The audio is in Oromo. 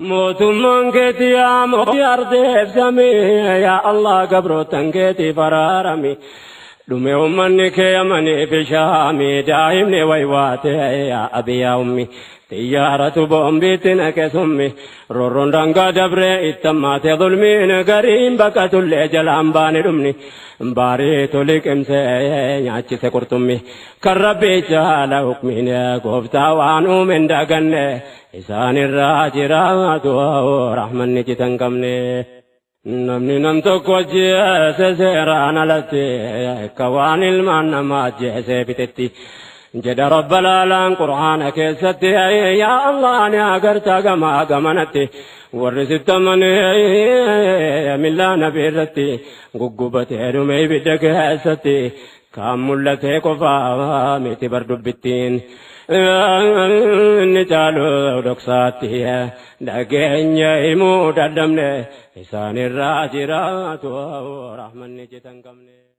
Mootummaan keeti yaa mootii ardeef samii, yaa Allah gabrootan keetiif araarami. Dhume ummanni kee Yamanii fi Shaami, daa'imni waywaate yaa abi yaa ummi. Xiyyaaratu boombiitti naqe summi, roorroon daangaa dabree itti hammaate zulmiin, gariin baqatullee jalaan baane dhumni. Baariitu liqimsee nyaachise qurxummi. Kan Rabbii jaala hukmiin gooftaa waan uume hin daganne, isaanirraa jiraatu rahmanni citan qabne. Namni nam tokko ajjeese seeraan alatti akka waan ilmaan namaa ajjeesee fixetti jedha Rabba laalaan Qur'aana keessatti. Yaa Allah, ni agartaa gamaa gamanatti warri sitti amanee millaa nabii irratti guggubatee dhume ibidda keessatti. Kaan mul'atee qofaa miti bar dubbittiin, inni caalu dhoksaatti dhageenya himuu dadhabne, isaanirraa jiraatu rahmanni citan qabne.